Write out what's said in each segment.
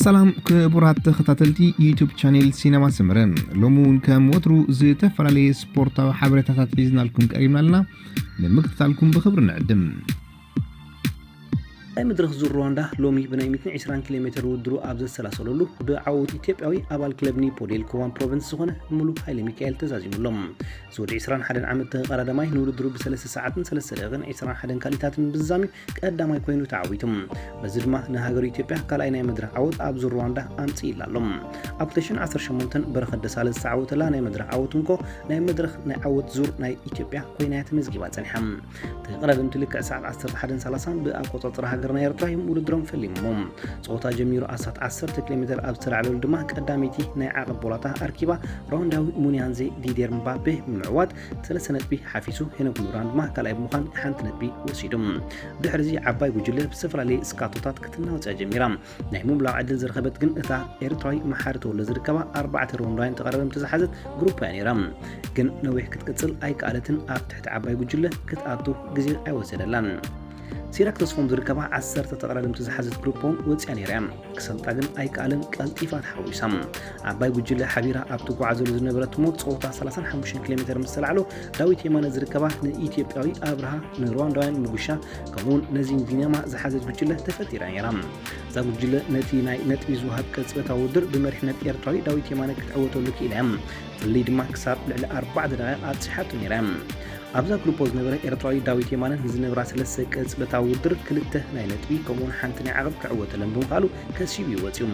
ሰላም ክቡራት ተኸታተልቲ ዩቱብ ቻኔል ሲነማ ሰመረ፣ ሎሚ እውን ከም ወትሩ ዝተፈላለየ ስፖርታዊ ሓበሬታታት ሒዝናልኩም ቀሪብና ኣለና። ንምክትታልኩም ብኽብሪ ንዕድም። ናይ መድረኽ ዙር ሩዋንዳ ሎሚ ብናይ ሚእትን ዕስራን ኪሎ ሜትር ውድድሩ ኣብ ዘሰላሰለሉ ብዓወት ኢትዮጵያዊ ኣባል ክለብ ኒፖሊ ኤልኮዋን ፕሮቪንስ ዝኾነ ሙሉ ሃይለ ሚካኤል ተዛዚሙ ኣሎ። ዝወዲ ዕስራን ሓደን ዓመት ተቐዳዳማይ ንውድድሩ ብሰለስተ ሰዓትን ሰለስተ ደቂቕን ዕስራን ሓደን ካሊታትን ብዝዛምዩ ቀዳማይ ኮይኑ ተዓዊቱ። በዚ ድማ ንሃገሩ ኢትዮጵያ ካልኣይ ናይ መድረኽ ዓወት ኣብ ዙር ሩዋንዳ ኣምፅኢላ ኣሎ። ኣብ ክልተ ሽሕን ዓሰርተ ሸሞንተን በረኸት ደሳለ ዝተዓወተላ ናይ መድረኽ ዓወት እንኮ ናይ መድረኽ ናይ ዓወት ዙር ናይ ኢትዮጵያ ኮይና እያ ተመዝጊባ ጸኒሓ። ተቐዳደምቲ ልክዕ ሰዓት ዓሰርተ ሓደን ሰላሳን ብኣቆጻጽራ ሃገርና ኤርትራ እዮም ውድድሮም ፈሊሞም። ጸወታ ጀሚሩ ኣስታት ዓሰርተ ኪሎ ሜትር ኣብ ዝተላዕለሉ ድማ ቀዳመይቲ ናይ ዓቐብ ቦላታ ኣርኪባ ሩዋንዳዊ ሙኒያንዜ ዲዴር ምባፔ ብምዕዋት ሰለስተ ነጥቢ ሓፊሱ፣ ሄኖክ ምብርሃን ድማ ካልኣይ ብምዃን ሓንቲ ነጥቢ ወሲዱ። ድሕሪ እዚ ዓባይ ጉጅለ ብዝተፈላለየ ስካቶታት ክትናወጽ እያ ጀሚራ። ናይ ምብላዕ ዕድል ዝረኸበት ግን እታ ኤርትራዊ መሓሪ ተወልደ ዝርከባ ኣርባዕተ ሩዋንዳውያን ተቐዳደምቲ ዝሓዘት ግሩፕ እያ ነይራ። ግን ነዊሕ ክትቅጽል ኣይከኣለትን፣ ኣብ ትሕቲ ዓባይ ጉጅለ ክትኣቱ ግዜ ኣይወሰደላን። ሲራክ ተስፎም ዝርከባ ዓሰርተ ተቐዳደምቲ ዝሓዘት ግሩፕ እውን ወጽያ ነይራ እያ። ክሰልጣ ግን ኣይከኣለን፣ ቀልጢፋ ተሓዊሳ። ዓባይ ጉጅለ ሓቢራ ኣብ ትጓዓዘሉ ዝነበረት እሞ ጸወታ ሰላሳን ሓሙሽተን ኪሎ ሜትር ምስ ተላዕሎ፣ ዳዊት የማነ ዝርከባ ንኢትዮጵያዊ ኣብርሃ፣ ንሩዋንዳውያን ምጉሻ፣ ከምኡውን ነዚን ዲናማ ዝሓዘት ጉጅለ ተፈጢራ ነይራ። እዛ ጉጅለ ነቲ ናይ ነጥቢ ዝወሃብ ቅጽበታዊ ውድድር ብመሪሕነት ኤርትራዊ ዳዊት የማነ ክትዕወተሉ ክኢላ እያ። ፍልልይ ድማ ክሳብ ልዕሊ ኣርባዕተ ደቂቕ ኣብጺሓቶ ነይራ። ኣብዛ ግሩፖ ዝነበረ ኤርትራዊ ዳዊት የማነ ንዝነብራ ሰለስተ ቅጽበታዊ ውድድር ክልተ ናይ ነጥቢ ከምኡውን ሓንቲ ናይ ዓቐብ ክዕወተለን ብምኽኣሉ ከሲቡ እዩ ወጺኡ።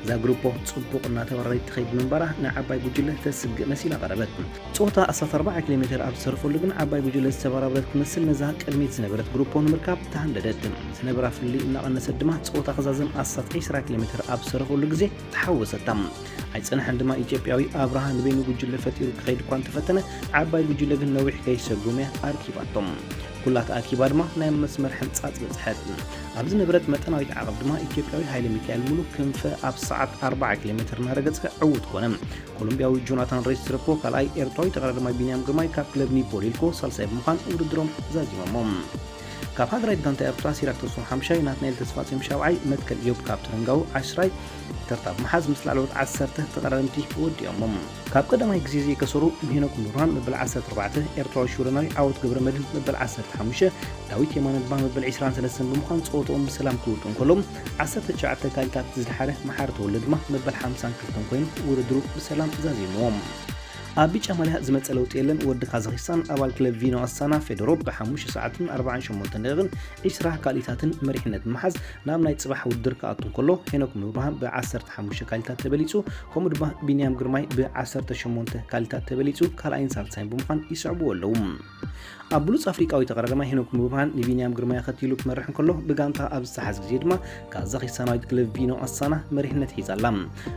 እዛ ግሩፖ ጽቡቕ እናተወራረየት ትኸይድ ብምንባራ ንዓባይ ጉጅለ ተስግእ መሲላ ቀረበት። ጸወታ ኣስታት ኣርባዓ ኪሎ ሜትር ኣብ ዝተረፈሉ ግን ዓባይ ጉጅለ ዝተበራበረት ክትመስል ነዛ ቅድሚት ዝነበረት ግሩፖ ንምርካብ ተሃንደደት። ዝነበራ ፍልልይ እናቐነሰት ድማ ጸወታ ክዛዘም ኣስታት ዕስራ ኪሎ ሜትር ኣብ ዝተረፈሉ ግዜ ተሓወሰታ። ኣይጸንሐን ድማ ኢትዮጵያዊ ኣብርሃ ንበይኑ ጉጅለ ፈጢሩ ክኸይድ እኳ እንተፈተነ፣ ዓባይ ጉጅለ ግን ነዊሕ ከይሰጎመ ኣርኪባቶም። ኩላ ተኣኪባ ድማ ናይ መስመር ሕንጻጽ በጽሐት። ኣብ ዝነበረት መጠናዊት ዓቐብ ድማ ኢትዮጵያዊ ሃይለ ሚካኤል ሙሉ ክንፈ ኣብ ሰዓት ኣርባዓ ኪሎ ሜትር እናረገጸ ዕዉት ኮነ። ኮሎምቢያዊ ጆናታን ሬስትረፖ ካልኣይ፣ ኤርትራዊ ተቐዳዳማይ ቢንያም ግርማይ ካብ ክለብ ኒፖሊልኮ ሳልሳይ ብምዃን ውድድሮም ዛዚሞሞ። ካብ ሃገራዊት ጋንታ ኤርትራ ሲራክ ተስፎም ሓምሻይ፣ ናትናኤል ተስፋጽዮን ሻብዓይ፣ መትከል ኢዮብ ካብ ተረንጋው ዓሽራይ ተርታ ብምሓዝ ምስ ላዕለዎት ዓሰርተ ተቐዳደምቲ ወዲኦሞም። ካብ ቀዳማይ ግዜ ዘይከሰሩ ሄኖክ ምብርሃን መበል ዓሰርተ ኣርባዕተ፣ ኤርትራዊ ሽወደናዊ ዓወት ገብረ መድህን መበል ዓሰርተ ሓሙሽተ፣ ዳዊት የማነ ድማ መበል ዕስራን ሰለስተን ብምዃን ጸወትኦም ብሰላም ክውድኡ እንከሎ፣ ዓሰርተ ትሽዓተ ካሊታት ዝደሓረ መሓሪ ተወልደ ድማ መበል ሓምሳን ክልተን ኮይኑ ውድድሩ ብሰላም ዛዚምዎም። ኣብ ቢጫ ማልያ ዝመጸ ለውጢ የለን። ወዲ ካዛኺስታን ኣባል ክለብ ቪኖ ኣስታና ፌዶሮቭ ብሓሙሽተ ሰዓትን ኣርባዓን ሸሞንተን ደቂቕን ዕስራ ካሊታትን መሪሕነት ብምሓዝ ናብ ናይ ጽባሕ ውድድር ክኣቱ እንከሎ፣ ሄኖክ ምብርሃን ብዓሰርተ ሓሙሽተ ካሊታት ተበሊጹ፣ ከምኡ ድማ ቢንያም ግርማይ ብዓሰርተ ሸሞንተ ካሊታት ተበሊጹ ካልኣይን ሳልሳይን ብምዃን ይስዕብዎ ኣለዉ። ኣብ ብሉጽ ኣፍሪቃዊ ተቐዳዳማይ ሄኖክ ምብርሃን ንቢንያም ግርማይ ኣኸቲሉ ክመርሕ እንከሎ፣ ብጋንታ ኣብ ዝተሓዝ ግዜ ድማ ካዛኺስታናዊት ክለብ ቪኖ ኣስታና መሪሕነት ሒዛ ኣላ።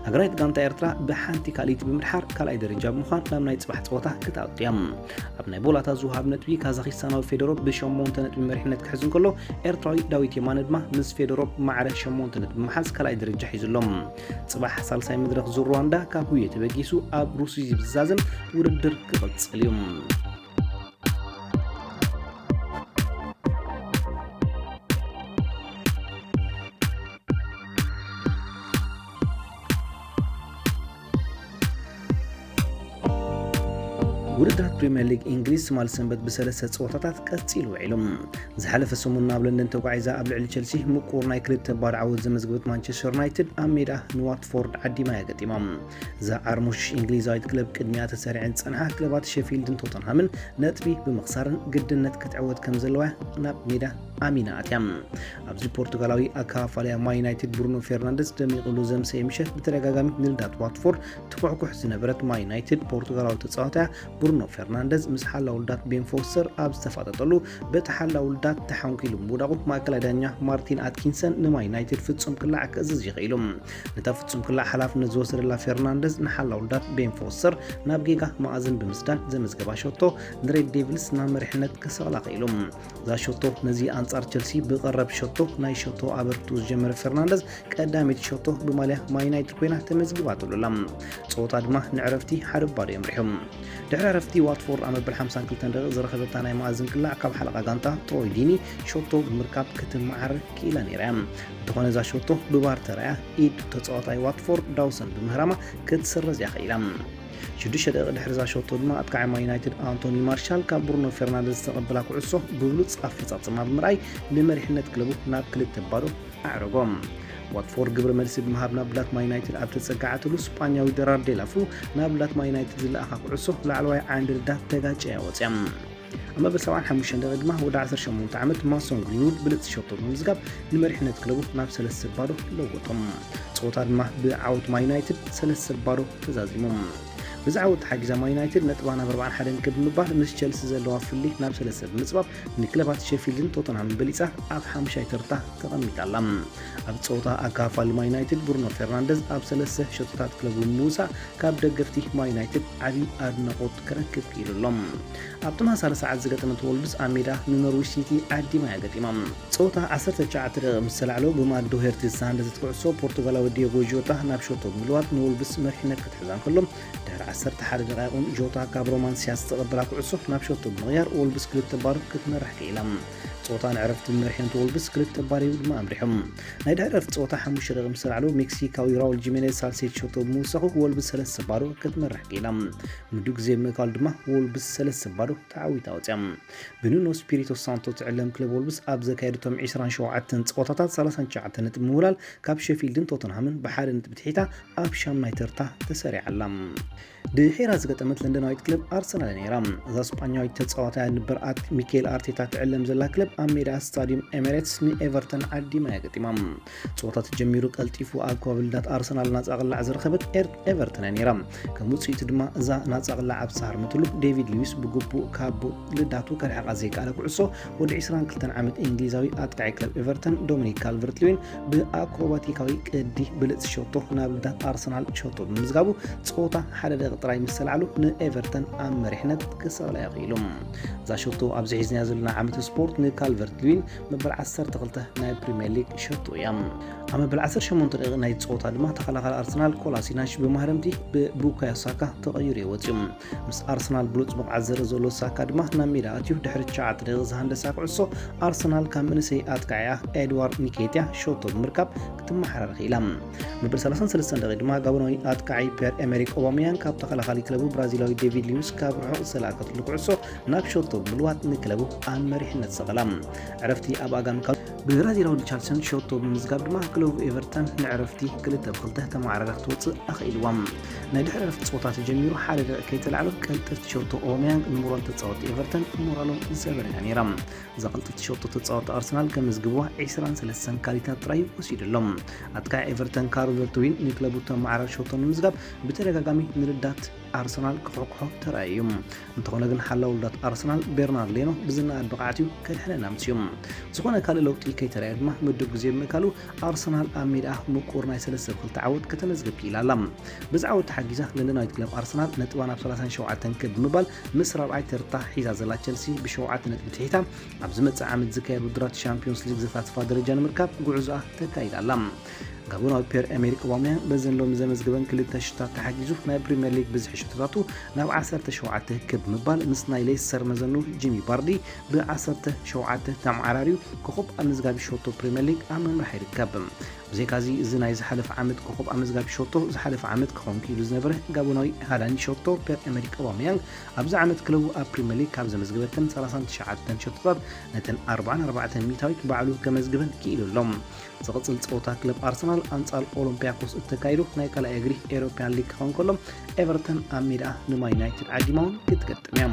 ሃገራዊት ጋንታ ኤርትራ ብሓንቲ ካልኢት ብምድሓር ካልኣይ ደረጃ ብምዃን ናብ ናይ ጽባሕ ጸወታ ክትኣቱ እያ። ኣብ ናይ ቦላታ ዝወሃብ ነጥቢ ካዛኺስታናዊ ፌዶሮቭ ብሸሞንተ ነጥቢ መሪሕነት ክሕዝ እንከሎ፣ ኤርትራዊ ዳዊት የማነ ድማ ምስ ፌዶሮቭ ማዕረ ሸሞንተ ነጥቢ ብምሓዝ ካልኣይ ደረጃ ሒዙ ኣሎ። ጽባሕ ሳልሳይ መድረኽ ዙር ሩዋንዳ ካብ ሁየ ተበጊሱ ኣብ ሩሲዚ ብዝዛዘም ውድድር ክቕጽል እዩ። ውድድራት ፕሪምየር ሊግ እንግሊዝ ትማሊ ሰንበት ብሰለስተ ጸወታታት ቀጺሉ ውዒሉ። ዝሓለፈ ሰሙን ናብ ለንደን ተጓዒዛ ኣብ ልዕሊ ቸልሲ ምቁር ናይ ክልተ ባዶ ዓወት ዘመዝገበት ማንቸስተር ዩናይትድ ኣብ ሜዳ ንዋትፎርድ ዓዲማ እያ ገጢማ። እዛ ዓርሞሽ እንግሊዛዊት ክለብ ቅድሚኣ ተሰሪዐን ዝጸንሓ ክለባት ሼፊልድን ቶተንሃምን ነጥቢ ብምኽሳርን ግድነት ክትዕወት ከም ዘለዋ ናብ ሜዳ ኣሚና ኣትያ። ኣብዚ ፖርቱጋላዊ ኣከፋፋለያ ማን ዩናይትድ ብሩኖ ፌርናንደስ ደሚቕሉ ዘምሰየ ምሸት ብተደጋጋሚ ንልዳት ዋትፎርድ ትኩሕኩሕ ዝነበረት ማን ዩናይትድ ፖርቱጋላዊ ተጻዋትያ ብሩኖ ፌርናንደስ ምስ ሓላው ልዳት ቤን ፎስተር ኣብ ዝተፋጠጠሉ በቲ ሓላው ልዳት ተሓንኪሉ ምውዳቑ ማእከላይ ዳኛ ማርቲን ኣትኪንሰን ንማን ዩናይትድ ፍጹም ክላዕ ክእዝዝ ይኽኢሉ። ነታ ፍጹም ክላዕ ሓላፍነት ዝወሰደላ ፌርናንደስ ንሓላው ልዳት ቤን ፎስተር ናብ ጌጋ መኣዝን ብምስዳድ ዘመዝገባ ሸቶ ንሬድ ዴቪልስ ናብ መሪሕነት ክሰቕላ ክኢሉ። እዛ ሸቶ ነዚ ኣንጻር ቸልሲ ብቐረብ ሸቶ ናይ ሸቶ ኣበርክቱ ዝጀመረ ፈርናንደዝ ቀዳመይቲ ሸቶ ብማልያ ማን ዩናይትድ ኮይና ተመዝጊባ ትብሉላ። ጸወታ ድማ ንዕረፍቲ ሓደ ባዶ እዮም ሪሖም። ድሕሪ ዕረፍቲ ዋትፎርድ ኣብ መበል ሓምሳን ክልተን ደቂቕ ዝረኸበታ ናይ መኣዝን ክላዕ ካብ ሓለቓ ጋንታ ትሮይ ዲኒ ሸቶ ብምርካብ ክትመዓር ክኢላ ነይራ እያ። እንተኾነ እዛ ሸቶ ብባር ተራእያ ኢድ ተጻዋታይ ዋትፎርድ ዳውሰን ብምህራማ ክትስረዝ እያ ክኢላ። ሽዱሽተ ደቂቕ ድሕሪ እዛ ሸቶ ድማ ኣጥቃዓይ ማን ዩናይትድ ኣንቶኒ ማርሻል ካብ ብሩኖ ፈርናንደዝ ዝተቐበላ ኩዕሶ ብብሉጽ ኣፈጻጽማ ብምርኣይ ንመሪሕነት ክለቡ ናብ ክልተ ባዶ ኣዕረጎም። ዋትፎርድ ግብረ መልሲ ብምሃብ ናብ ብላትማ ዩናይትድ ኣብ ተጸጋዓትሉ ስጳኛዊ ደራር ዴላፉ ናብ ብላትማ ዩናይትድ ዝለኣኻ ኩዕሶ ላዕለዋይ ዓንዲ ርዳት ተጋጨያ ወፅያ። ኣብ መበል ሰብዓን ሓሙሽተን ደቂ ድማ ወዲ ዓሰርተ ሸሞንተ ዓመት ማሶን ግሪንውድ ብልጽ ሸቶ ብምዝጋብ ንመሪሕነት ክለቡ ናብ ሰለስተ ባዶ ለወጦም። ጸወታ ድማ ብዓወት ማን ዩናይትድ ሰለስተ ባዶ ተዛዚሞም። ብዚ ዓወት ተሓጊዛ ማን ዩናይትድ ነጥባ ናብ ኣርባዓን ሓደን ክብ ብምባል ምስ ቸልሲ ዘለዋ ፍሊ ናብ ሰለስተ ብምጽባብ ንክለባት ሸፊልድን ቶተንሃምን በሊጻ ኣብ ሓምሻይ ተርታ ተቐሚጣ ኣላ። ኣብ ጸወታ ኣካፋሊ ማን ዩናይትድ ብሩኖ ፈርናንደዝ ኣብ ሰለስተ ሸቶታት ክለቡ ብምውሳእ ካብ ደገፍቲ ማን ዩናይትድ ዓቢ ኣድናቖት ክረክብ ክኢሉ ኣሎ። ኣብ ተመሳሳሊ ሰዓት ዝገጠመት ወልቭስ ኣብ ሜዳ ንኖርዊች ሲቲ ዓዲማ እያ ገጢማ። ጸወታ ዓሰርተ ትሽዓተ ደቂቕ ምስ ተላዕሎ ብማት ዶሄርቲ ዝተሃንደሰት ኩዕሶ ፖርቱጋላዊ ዲዮጎ ጆታ ናብ ሸቶ ብምልዋጥ ንወልቭስ መሪሕነት ክትሕዛ እንከሎ ድሕሪ ዓሰርተ ሓደ ደቂቕ እውን ጆታ ካብ ሮማን ሲያስ ዝተቐበላ ኩዕሶ ናብ ሸቶ ብምቕያር ወልቭስ ክልተ ባዶ ክትመርሕ ክኢላ። ጸወታ ንዕረፍቲ መሪሕነት ወልቭስ ክልተ ባዶ እዩ ድማ ኣምሪሖም። ናይ ድሕሪ ዕረፍቲ ጸወታ ሓሙሽተ ደቂቕ ምስ ተላዕሎ ሜክሲካዊ ራውል ጂሜኔዝ ሳልሴት ሸቶ ብምውሳኹ ወልቭስ ሰለስተ ባዶ ክትመርሕ ክኢላ። ምዱእ ግዜ ምእካሉ ድማ ወልቭስ ሰለስተ ባዶ ተዓዊታ ወፅያ። ብኑኖ ስፒሪቶ ሳንቶ ትዕለም ክለብ ወልቭስ ኣብ ዘካየደቶም ዕስራን ሸውዓተን ጸወታታት ሰላሳን ትሽዓተን ነጥቢ ምውላል ካብ ሸፊልድን ቶተንሃምን ብሓደ ነጥቢ ትሒታ ኣብ ሻምናይ ተርታ ተሰሪዓ ኣላ። ድሒራ ዝገጠመት ለንደናዊት ክለብ ኣርሰናል እያ ነይራ። እዛ ስጳኛዊት ተጻዋታይ ንበር ኣት ሚካኤል ኣርቴታ ትዕለም ዘላ ክለብ ኣብ ሜዳ ስታዲየም ኤሜሬትስ ንኤቨርተን ዓዲማ እያ ገጢማ። ጸወታ ተጀሚሩ ቀልጢፉ ኣብ ከባቢ ልዳት ኣርሰናል ናጻ ቅላዕ ዝረኸበት ኤር-፣ ኤቨርተን እያ ነይራ። ከም ውጽኢቱ ድማ እዛ ናጻ ቅላዕ ኣብ ዝሃርመትሉ ዴቪድ ሉዊስ ብግቡእ ካብ ልዳቱ ከርሕቓ ዘይከኣለ ኩዕሶ ወዲ ዕስራን ክልተን ዓመት እንግሊዛዊ ኣጥቃዒ ክለብ ኤቨርተን ዶሚኒክ ካልቨርት ሉዊን ብኣክሮባቲካዊ ቅዲ ብልጽ ሸቶ ናብ ልዳት ኣርሰናል ሸቶ ብምዝጋቡ ጸወታ ሓደ ደቂቕ ጥራይ ምስ ተላዕሉ ንኤቨርተን ኣብ መሪሕነት ክሰቕላ ይኽኢሉ። እዛ ሸቶ ኣብዚ ሒዝናዮ ዘለና ዓመት ስፖርት ንካልቨርት ሉዊን መበል ዓሰርተ ክልተ ናይ ፕሪምየር ሊግ ሸቶ እያ። ኣብ መበል ዓሰርተ ሸሞንተ ደቂቕ ናይ ጸወታ ድማ ተኸላኻሊ ኣርሰናል ኮላሲናች ብማህረምቲ ብቡካዮ ሳካ ተቐይሩ እዩ ወጺኡ። ምስ ኣርሰናል ብሉጽ ብቕዓት ዘርኢ ዘሎ ሳካ ድማ ናብ ሜዳ ኣትዩ ድሕሪ ትሽዓተ ደቂቕ ዝሃንደሳ ኩዕሶ ኣርሰናል ካብ መንእሰይ ኣጥቃዒኣ ኤድዋርድ ኒኬትያ ሸቶ ብምርካብ ክትመሓራር ክኢላ። መበል ሰላሳን ሰለስተን ደቂቕ ድማ ጋቦናዊ ኣጥቃዒ ፒየር ኤሜሪክ ኦባመያንግ ካብ ተኸላኻሊ ክለቡ ብራዚላዊ ዴቪድ ሉዊስ ካብ ርሑቕ ዝተላእከትሉ ኩዕሶ ናብ ሸቶ ብምልዋጥ ንክለቡ ኣብ መሪሕነት ሰቐላ። ዕረፍቲ ኣብ ኣጋምካሉ ብራዚላዊ ሪቻርድሰን ሸቶ ብምዝጋብ ድማ ክለቡ ኤቨርተን ንዕረፍቲ ክልተ ብ ክልተ ተመዓራሪ ክትወጽእ ኣኽኢልዋ። ናይ ድሕሪ ዕረፍቲ ጸወታ ተጀሚሩ ሓደ ደቂቕ ከይተላዕሎ ቀልጥፍቲ ሸቶ ኦባመያንግ ንሞራል ተጻወትቲ ኤቨርተን ሞራሎም ዝሰበረ እያ ነይራ። እዛ ቀልጥፍቲ ሸቶ ተጻወትቲ ኣርሰናል ከመዝግብዋ ዕስራን ሰለስተን ካሊታት ጥራይ ወሲዱ ኣሎ። ኣጥቃዒ ኤቨርተን ካልቨርት ሉዊን ንክለቡ ተመዓራሪ ሸቶ ንምዝጋብ ብተደጋጋሚ ንልዳት ኣርሰናል ክኹሕኩሖ ተራእዩ እዩ። እንተኾነ ግን ሓላው ልዳት ኣርሰናል ቤርናርድ ሌኖ ብዝነኣድ ብቕዓት እዩ ከድሕነና ኣምስዩ። ዝኾነ ካልእ ለውጢ ከይተራእየ ድማ ምዱብ ግዜ ብምእካሉ ኣርሰናል ኣብ ሜዳ ምቁር ናይ ሰለስተ ብ ክልተ ዓወት ከተመዝግብ ክኢላ ኣላ። በዚ ዓወት ተሓጊዛ ለንደናዊት ክለብ ኣርሰናል ነጥባ ናብ ሰላሳን ሸውዓተን ክብ ብምባል ምስ ራብዓይ ተርታ ሒዛ ዘላ ቸልሲ ብሸውዓተ ነጥቢ ትሒታ ኣብ ዝመጽእ ዓመት ዝካየድ ውድድራት ሻምፒዮንስ ሊግ ዘሳትፋ ደረጃ ንምርካብ ጉዕዞኣ ተካይዳ ኣላ። ጋቦናዊ ፒየር ኤሜሪክ ኦባመያንግ በዘን ሎሚ ዘመዝገበን ክልተ ሽታት ተሓጊዙ ናይ ፕሪምየር ሊግ ብዝሒ ሽቶታቱ ናብ ዓሰርተ ሸውዓተ ክብ ምባል ምስ ናይ ሌስተር መዘኑ ጂሚ ቫርዲ ብ ዓሰርተ ሸውዓተ ተመዓራርዩ ኮኾብ ኣመዝጋቢ ሸቶ ፕሪምየር ሊግ ኣብ ምምራሕ ይርከብ። ብዘይካዚ እዚ ናይ ዝሓለፈ ዓመት ኮኾብ ኣመዝጋቢ ሸቶ ዝሓለፈ ዓመት ክኸውን ክኢሉ ዝነበረ ጋቦናዊ ሃዳኒ ሸቶ ፒየር ኤሜሪክ ኦባመያንግ ኣብዚ ዓመት ክለቡ ኣብ ፕሪምየር ሊግ ካብ ዘመዝገበተን ሰላሳን ትሽዓተን ሸቶታት ነተን ኣርባዓን ኣርባዕተን ሚእታዊት ባዕሉ ከመዝግበን ክኢሉ ኣሎ። ዝቕጽል ጸወታ ክለብ ኣርሰናል ኣንጻር ኦሎምፒያኮስ እተካይዶ ናይ ካልኣይ እግሪ ኤሮፕያን ሊግ ክኸውን ከሎ ኤቨርተን ኣብ ሜዳ ንማን ዩናይትድ ዓዲማ እውን ክትገጥም እያ።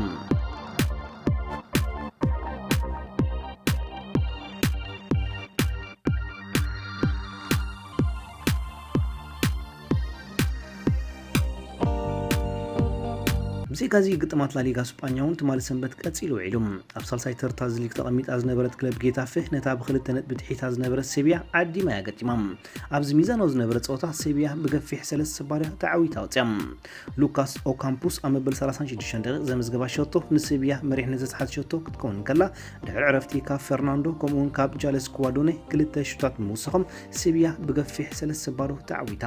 ምስ ሊጋዚ ግጥማት ላሊጋ ስጳኛ እውን ትማሊ ሰንበት ቀጺሉ ውዒሉ። ኣብ ሳልሳይ ተርታ እዚ ሊግ ተቐሚጣ ዝነበረት ክለብ ጌታፌ ነታ ብክልተ ነጥቢ ድሒታ ዝነበረት ሴቪያ ዓዲማ እያ ገጢማ። ኣብዚ ሚዛናዊ ዝነበረ ጸወታ ሴቪያ ብገፊሕ ሰለስተ ባዶ ተዓዊታ ወጽያ። ሉካስ ኦካምፑስ ኣብ መበል ሰላሳን ሽዱሽተን ደቂቕ ዘመዝገባ ሸቶ ንሴቪያ መሪሕነት ዘትሓዝ ሸቶ ክትከውን እንከላ፣ ድሕሪ ዕረፍቲ ካብ ፈርናንዶ ከምኡውን ካብ ጃለስ ኩዋዶኔ ክልተ ሹታት ብምውሳኾም ሴቪያ ብገፊሕ ሰለስተ ባዶ ተዓዊታ።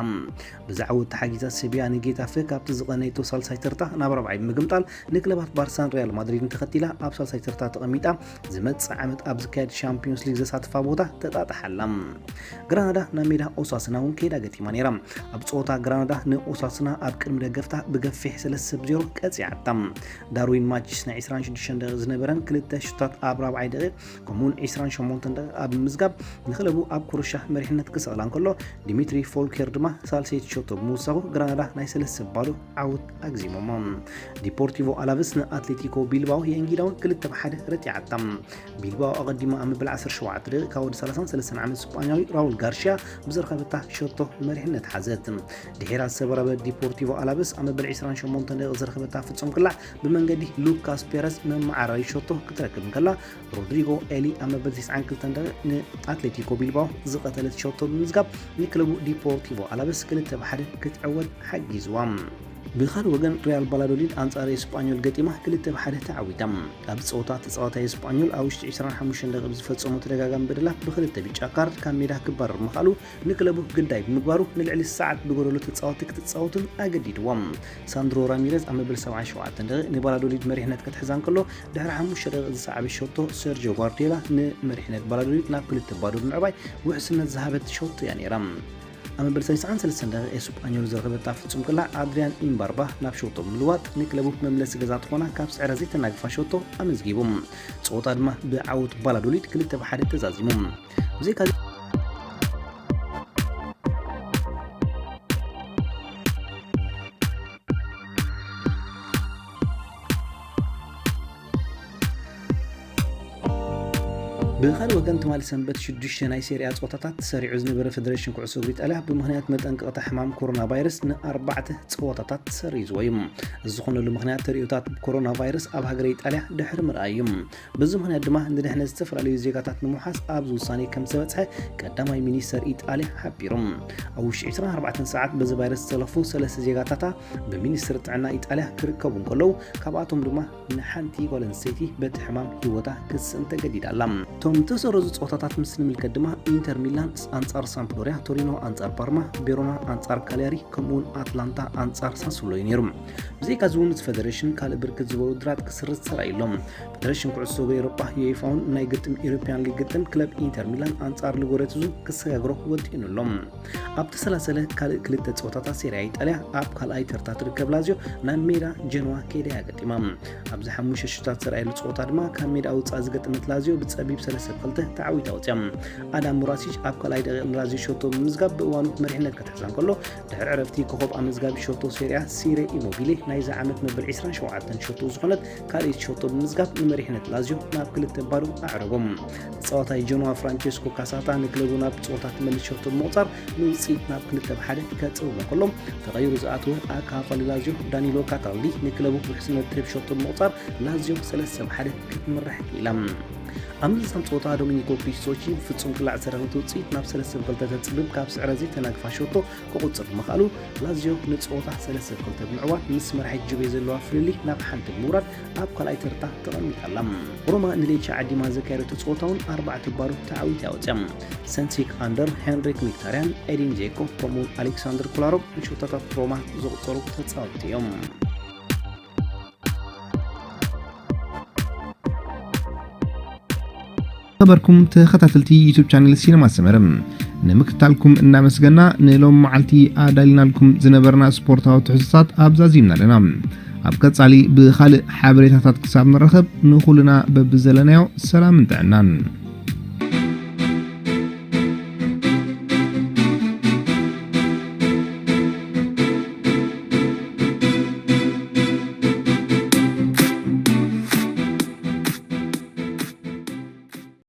ብዛዕባ ተሓጊዛ ሴቪያ ንጌታፌ ካብቲ ዝቐነየቶ ሳልሳይ ተርታ ናብ ራብዓይ ብምግምጣል ንክለባት ባርሳን ሪያል ማድሪድን ተኸቲላ ኣብ ሳልሳይ ተርታ ተቐሚጣ ዝመጽእ ዓመት ኣብ ዝካየድ ሻምፒዮንስ ሊግ ዘሳትፋ ቦታ ተጣጥሓላ። ግራናዳ ናብ ሜዳ ኦሳስና እውን ከይዳ ገጢማ ነይራ። ኣብ ጸወታ ግራናዳ ንኦሳስና ኣብ ቅድሚ ደገፍታ ብገፊሕ ሰለስተ ብ ዜሮ ቀጺዓታ። ዳርዊን ማቺስ ናይ ዕስራን ሽዱሽተን ደቂቕ ዝነበረን ክልተ ሹታት ኣብ ራብዓይ ደቂቕ ከምኡውን ዕስራን ሸሞንተን ደቂቕ ኣብ ምምዝጋብ ንክለቡ ኣብ ኩርሻ መሪሕነት ክሰቕላ እንከሎ፣ ዲሚትሪ ፎልኬር ድማ ሳልሰይቲ ሸቶ ብምውሳኹ ግራናዳ ናይ ሰለስተ ባዶ ዓወት ኣግዚሞሞ። ዲፖርቲቮ ኣላቭስ ንኣትሌቲኮ ቢልባኦ የእንጊዳ እውን ክልተ ብ ሓደ ረቲዓታ። ቢልባኦ ኣቐዲማ ኣብ መበል ዓሰርተ ሸውዓተ ደቂቕ ካብ ወዲ ሰላሳን ሰለስተን ዓመት ስጳኛዊ ራውል ጋርሽያ ብዝረኸበታ ሸቶ መሪሕነት ሓዘት። ድሒራ ዝተበረበ ዲፖርቲቮ ኣላቭስ ኣብ መበል ዕስራን ሸሞንተን ደቂቕ ዝረኸበታ ፍጹም ክላዕ ብመንገዲ ሉካስ ፔረዝ መመዓራሪ ሸቶ ክትረክብ እንከላ፣ ሮድሪጎ ኤሊ ኣብ መበል ተስዓን ክልተን ደቂቕ ንኣትሌቲኮ ቢልባኦ ዝቐተለት ሸቶ ብምምዝጋብ ንክለቡ ዲፖርቲቮ ኣላቭስ ክልተ ብ ሓደ ክትዕወት ሓጊዝዋ። ብኻልእ ወገን ሪያል ቫላዶሊድ ኣንጻር ኤስጳኞል ገጢማ ክልተ ብ ሓደ ተዓዊታ። ኣብዚ ጸወታ ተጻዋታይ ኤስጳኞል ኣብ ውሽጢ ዕስራን ሓሙሽተን ደቂቕ ብዝፈጸሞ ተደጋጋሚ በደላት ብክልተ ብጫ ካርድ ካብ ሜዳ ክባረር ምኽኣሉ ንክለቡ ግዳይ ብምግባሩ ንልዕሊ ሰዓት ብጎደሎ ተጻወትቲ ክትጻወትን ኣገዲድዎም። ሳንድሮ ራሚረዝ ኣብ መበል ሰብዓን ሸውዓተን ደቂቕ ንቫላዶሊድ መሪሕነት ክትሕዛ እንከሎ ድሕሪ ሓሙሽተ ደቂቕ ዝሰዓበ ሸቶ ሰርጂዮ ጓርዲዮላ ንመሪሕነት ቫላዶሊድ ናብ ክልተ ባዶ ብምዕባይ ውሕስነት ዝሃበት ሸቶ እያ ነይራ። ኣብ መበል ሰላሳን ሰለስተን ደቂቕ ኤስጳኞል ዝረኸበታ ፍጹም ክላዕ ኣድሪያን ኢምባርባ ናብ ሸቶ ብምልዋጥ ንክለቡ መምለሲ ገዛ ትኾና ካብ ስዕረ ዘይተናግፋ ሸቶ ኣመዝጊቡ። ጸወታ ድማ ብዓወት ቫላዶሊድ ክልተ ብ ሓደ ተዛዚሙ። ብዘይካ ብኻልእ ወገን ትማሊ ሰንበት ሽዱሽተ ናይ ሴሪያ ጸወታታት ተሰሪዑ ዝነበረ ፌደሬሽን ኩዕሶ እግሪ ኢጣልያ ብምኽንያት መጠንቀቕታ ሕማም ኮሮና ቫይረስ ንኣርባዕተ ጸወታታት ሰሪዝዎ እዩ። እዚ ዝኾነሉ ምኽንያት ተርእዮታት ኮሮና ቫይረስ ኣብ ሃገረ ኢጣልያ ድሕሪ ምርኣይ እዩ። በዚ ምኽንያት ድማ ንድሕነት ዝተፈላለዩ ዜጋታት ንምውሓስ ኣብዚ ውሳኔ ከም ዝተበጽሐ ቀዳማይ ሚኒስተር ኢጣልያ ሓቢሩ። ኣብ ውሽጢ ዕስራን ኣርባዕተን ሰዓት በዚ ቫይረስ ዝተለኽፉ ሰለስተ ዜጋታታ ብሚኒስትሪ ጥዕና ኢጣልያ ክርከቡ እንከለዉ፣ ካብኣቶም ድማ ንሓንቲ ጓል ኣንስተይቲ በቲ ሕማም ህይወታ ክትስእን ተገዲዳ ኣላ። እቶም ዝተሰረዙ ጸወታታት ምስ ንምልከት ድማ ኢንተር ሚላን ኣንጻር ሳምፕዶርያ፣ ቶሪኖ ኣንጻር ፓርማ፣ ቤሮና ኣንጻር ካልያሪ ከምኡውን ኣትላንታ ኣንጻር ሳሱሎ እዩ ነይሩ። ብዘይካዚ እውን እቲ ፌደሬሽን ካልእ ብርክት ዝበሉ ውድድራት ክስርዝ ተራእዩ ኣሎ። ፌደሬሽን ኩዕሶ እግሪ ኤውሮጳ ዩኤፋ እውን ናይ ግጥም ኢሮፕያን ሊግ ግጥም ክለብ ኢንተር ሚላን ኣንጻር ሉጎሬትዙ ክሰጋግሮ ወጢኑ ኣሎ። ኣብ ተሰላሰለ ካልእ ክልተ ጸወታታት ሴሪያ ኢጣልያ ኣብ ካልኣይ ተርታ ትርከብ ላዚዮ ናብ ሜዳ ጀንዋ ከይዳ እያ ገጢማ። ኣብዚ ሓሙሽተ ሽታት ዝረኣየሉ ጸወታ ድማ ካብ ሜዳ ውጻእ ዝገጠመት ላዚዮ ብጸቢብ ሰለስተ ብ ክልተ ተዓዊታ ወጽያ። ኣዳም ሙራሲች ኣብ ካልኣይ ደቂቕ ንላዚዮ ሸቶ ብምምዝጋብ ብእዋኑ መሪሕነት ክትሕዛ እንከሎ፣ ድሕሪ ዕረፍቲ ኮኾብ ኣመዝጋቢ ሸቶ ሴሪያ ሲረ ኢሞቢሌ ናይዚ ዓመት መበል ዕስራን ሸውዓተን ሸቶ ዝኾነት ካልኣይቲ ሸቶ ብምምዝጋብ ንመሪሕነት ላዚዮ ናብ ክልተ ባዶ ኣዕረጎም። ተጻዋታይ ጀኖዋ ፍራንቸስኮ ካሳታ ንክለቡ ናብ ጸወታ ትመልስ ሸቶ ብምቑጻር ንውጽኢት ናብ ክልተ ብ ሓደ ከጽብቦ ከሎ፣ ተቐይሩ ዝኣተወ ኣካፋሊ ላዚዮ ዳኒሎ ካታልዲ ንክለቡ ውሕስነት ትህብ ሸቶ ብምቑጻር ላዚዮ ሰለስተ ብ ሓደ ክትምራሕ ክኢላ። ኣብ ምዝዛም ጸወታ ዶሚኒኮ ፒስቶቺ ብፍጹም ክላዕ ዝረኸበት ውጽኢት ናብ ሰለስተ ብ ክልተ ተጽብብ ካብ ስዕረ ዘይተናግፋ ሸቶ ክቑጽር ብምኽኣሉ፣ ላዚዮ ንጸወታ ሰለስተ ብ ክልተ ብምዕዋት ምስ መራሒት ጁቬ ዘለዋ ፍልልይ ናብ ሓንቲ ብምውራድ ኣብ ካልኣይ ተርታ ተቐሚጣ ኣላ። ሮማ ንሌቻ ዓዲማ ዘካየደቶ ጸወታ እውን ኣርባዕተ ባዶ ተዓዊታ እያ ወጽያ። ሰንሲክ ኣንደር ሄንሪክ ሚክታርያን ኤዲን ዜኮ ከምኡውን ኣሌክሳንደር ኮላሮቭ ንሸቶታት ሮማ ዘቑጸሩ ተጻወትቲ እዮም። ዝኸበርኩም ተኸታተልቲ ዩቱብ ቻነል ሲነማ ሰመረ፣ ንምክትታልኩም እናመስገና፣ ንሎም መዓልቲ ኣዳሊናልኩም ዝነበርና ስፖርታዊ ትሕዝቶታት ኣብዛዚምና ኣለና። ኣብ ቀጻሊ ብኻልእ ሓበሬታታት ክሳብ ንራኸብ፣ ንኹልና በብዘለናዮ ሰላምን ጥዕናን።